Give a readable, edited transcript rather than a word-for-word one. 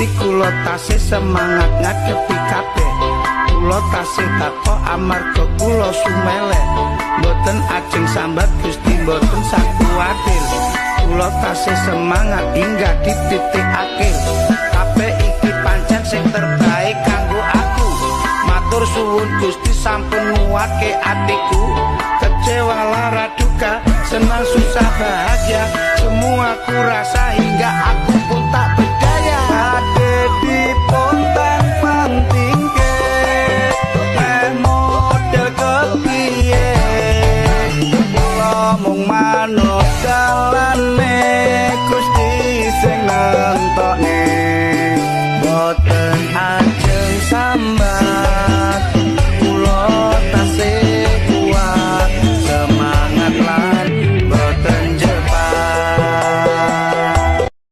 Gusti, kula tasih semangat ngadepi kabeh. Kula tasih takok amarga kula sumele. Mboten ajeng sambat, Gusti, mboten sakuwatir. Kula tasih semangat hingga di titik akhir. Kabeh iki pancen sing terbaik kanggo aku. Matur suwun, Gusti, sampun nguatke atiku. Kecewa, lara, duka, senang, susah, bahagia, semua ku rasa.